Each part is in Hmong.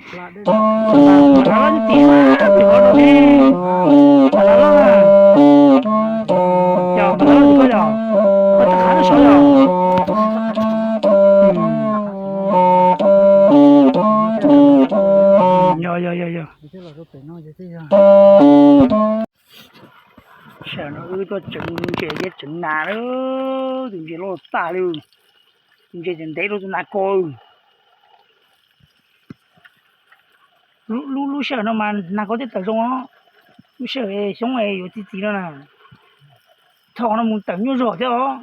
Mas laj loj, mas laj loj, yog mas laj loj tim koj yog, koj txhaj qhav lub saud yog. Yog, yog, yog, yog. Sij hawm no wb tuaj tseev ntses thiab tseev nas lawm, tus ntses loj tag li, tus ntses tseem ntev dua tus nas kos. Lub, lub sij hawm no mas nas kos thiaj tawm zoo os. Lub sij hawm xyoob es yuav txi txiv no na, thaum no mus tawm nyuaj zog thiab os.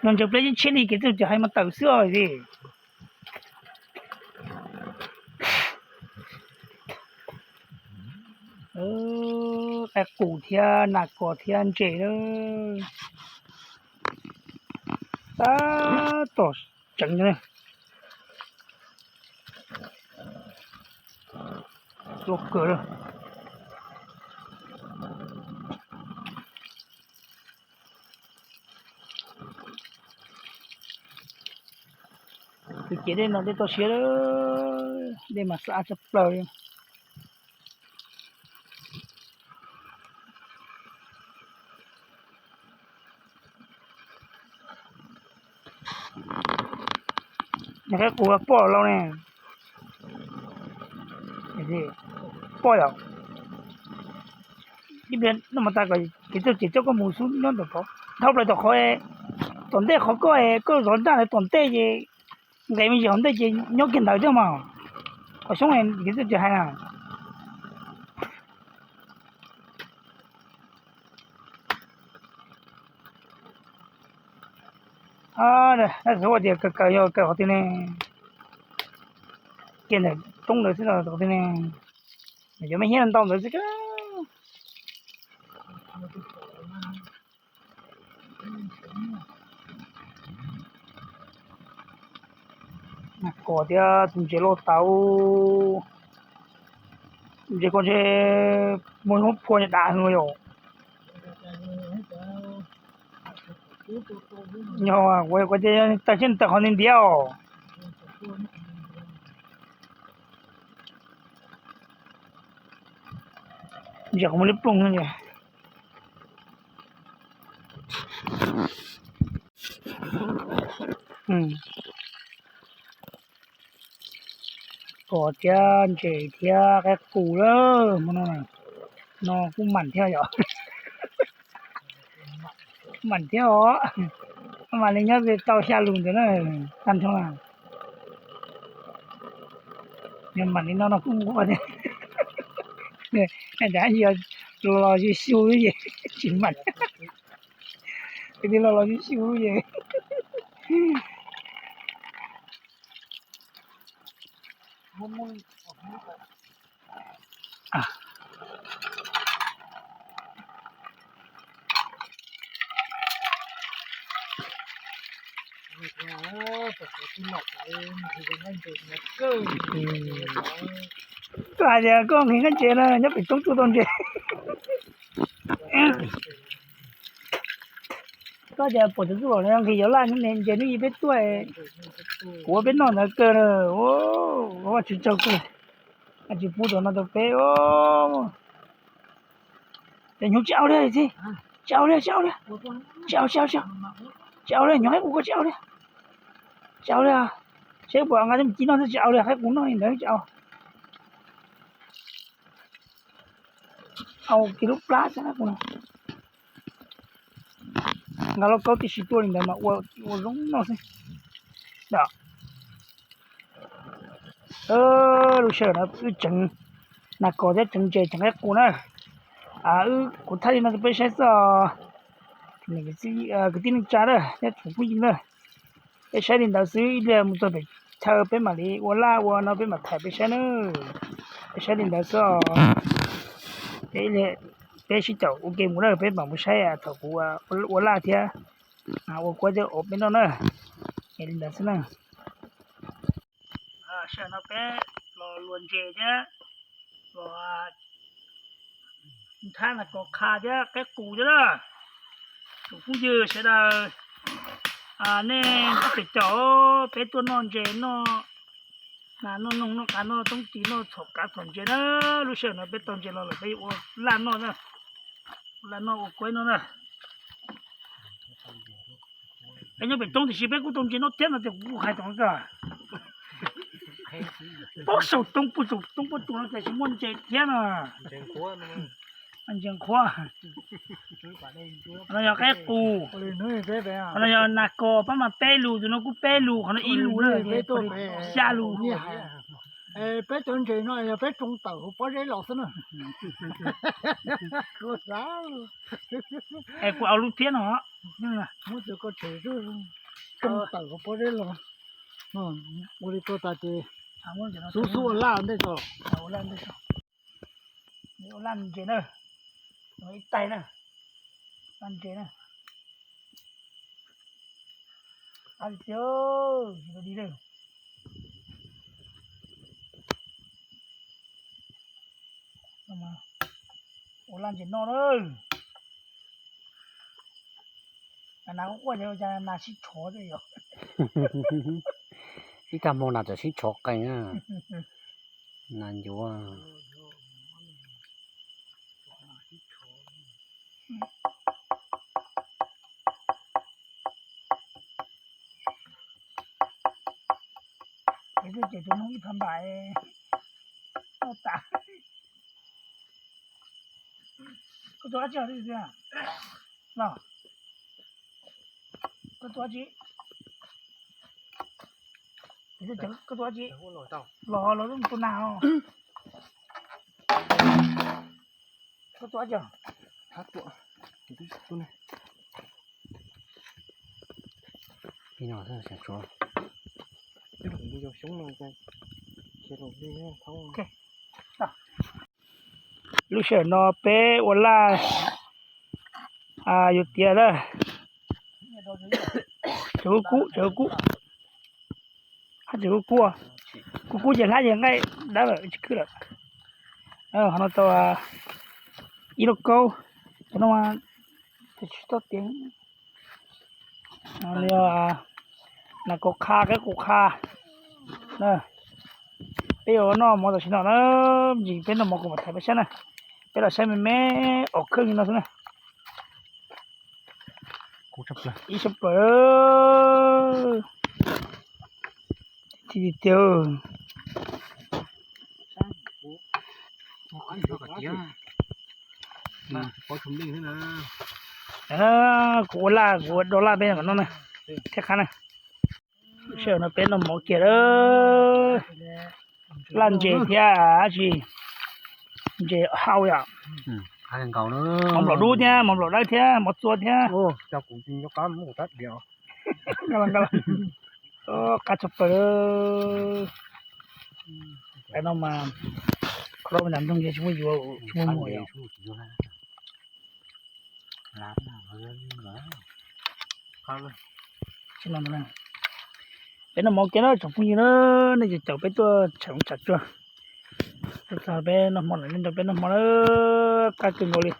Yog ntsaws pleb yeej tshiab li kev txawj cov hais mas tawm xwb os li. Qaib qus thiab nas kos thiab ntses lawm. Tab tom tseev, loj kawg lawm. Tus ciav dej no dej toj siab, dej mas xab ab tshaj plaws li. Nws qaib qus poj lauj ne. Poj yom. Ib pliag no mas tas kom kev txawj ces coj koj mus xub nyob ntawm tod, dhau plaws tom qhov, tom ntej qhov koj, koj zov nraj ntawd tom ntej ces nqes me ntsis hauv ntej ces nyob kiag ntawd thiab mas. Qhov xyoob kev txawj ces hais na. Xyov tias kaw kaw yog kaw qhov twg ne. Kiag ntawm roob ntawd xwb los qhov twg ne. Cov me hiab ntau ntawd xwb. Nas kos thiab tus ntses loj tau. Ntses koj ntshe muaj hnub phua dav heev yom. Nyob ua kuv tias tawg siab tawg qhov ntiav ntiav os. Ntses qhov muaj liab ploog no. Kos thiab ntses thiab qaib qus lawm hmo no. No kuj mam thiab yom. Mam thiab os. Mam li nyob tau xya lus ntawd na, tag nrho na. Yog mam li no no kuj nquag thiab. Dav yog los los xyu xyu ces tsis mam. Kwv tij los los xyu xyu ces Koj hais tias koj nqhis nqaij ntses na nyob pem roob tuaj tau ntses. Koj tias pom cov txuj lom no nqhis yuav laj ntses hnub ib peb tuaj, kuv ua peb noj ntawd kawg na. Vaj tswv tsaug kawg, vaj tswv pub rau no rau peb. Ces hnyuv tsis au li txiv, tsis au li, tsis au li, tsis au, tsis au, tsis au, tsis au li, hnyuv qaib qus koj tsis au li, tsis au li. Seb puas nqa coj mus ci noj xwb tsis au li, qaib qus noj li ntawd tsis au. Au kiag lub plab xwb na. Nqa lauj kaub tib si tuaj li ntawd mas ua zoo noj xwb. Lub sij hawm no wb tseev nas kos thiab tseev ntses tseev qaib qus na. Wb kuv thaij li no rau peb saib xwb os. Kwv tij neej tsa na thiab tsoom phooj ywg na, peb saib li ntawd xwb, ib pliag mus txog pem chaw peb mam li ua laj ua no peb mam thaij peb saib na. Peb saib li ntawd xwb os. Peb sib caum ua ke mus na, peb mam mus saib thaum kuv ua laj thiab ua kuab thiab ua peb noj na. Li ntawd xwb na. Sij hawm no peb los luas ntses thiab los nrhab nas kos qha thiab qaib qus thiab na. Tsoom phooj ywg sawv daws, nej pem caum peb tuaj noj ntses noj Nas noj noog noj qav noj toob ris noj txhom kav txhom ntses na. Lub sij hawm no peb tau ntses los lawm peb yuav ua laj noj na. Ua laj noj ua kuaib noj na. Peb nyob pem roob tiam sis peb kuj tau ntses noj thiab no tias kuv kuj hais tau kawg. Pob saum roob puag saum roob pob tsuas no tiam sis muaj ntses thiab no. Ntses nqhuab. Qhov no yog qaib qus. Qhov no yog nas kos pab mas peb lus, tus no kuj peb lus, qhov no ib lus na, xya lus. Peb cov ntses no yog peb tsoo tawm hauv pob zeb los xwb na. Es kuv au lub phiab no. Muab cov koj tshem tsoo tawm hauv pob zeb los. Ua li ko tas ces xub xub ua laj ntej tso. Ua laj ntses na, ib tais na, laj ntses na. Ab tiag, tsis tau di lawm. Ua laj ntses noj na. Nas quaj quaj ces ua cas nas sib tshov thiab yom. Ib tag hmo nas txawm sib tshov qees na. Nas ncuav. Ces tus ces tus noog ib phav npam noj tas. Koj tua dab tsi los? Koj tua dab tsi? Koj tua dab tsi? Los los tua nas os. Koj tua dab tsi? Lub sij hawm no peb ua laj yuav tiav na. Tseem kub kub, tseem kub kub, hab tseem kub kub, kub kub ces hlab ces nqaij dawb lawm tsis khwb lawm. Qhov no tau ib lub kaub, cov no tsis tau tiav. Nas kos qha, qaib qus qha na. Peb yuav noj mov tam sim no na, ntsis peb noj mov kuv mam thaij peb saib na. Peb los saib me me os, kheej li no xwb na. Ib sab plaws. Tiag tiag. Kuv ua laj, kuv ua do laj peb kom noj na, thiab qhab na. Sij hawm no peb noj mov kiag lawm, laj ntses thiab dab tsi, ntses hau yom. Mov nplaum dub thiab, mov nplaum dawb thiab, mov txua thiab. Qab tshaj plaws. Peb no mas kho rau nram nroog ces tsis muaj yuav, tsis muaj muag yom. Peb noj mov kiag na tsoom phooj ywg na, nej caum peb tuaj tsham tsham tsuag. Tuaj txog peb noj hmo lawm, nej nrog peb noj hmo na, qab kawg nkaus li.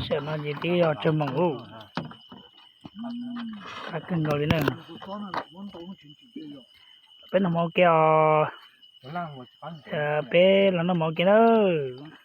Sij hawm no ces twb yog tsawg moos ub, qab kawg nkaus li na. Peb noj mov kiag os, peb los noj mov kiag nawb.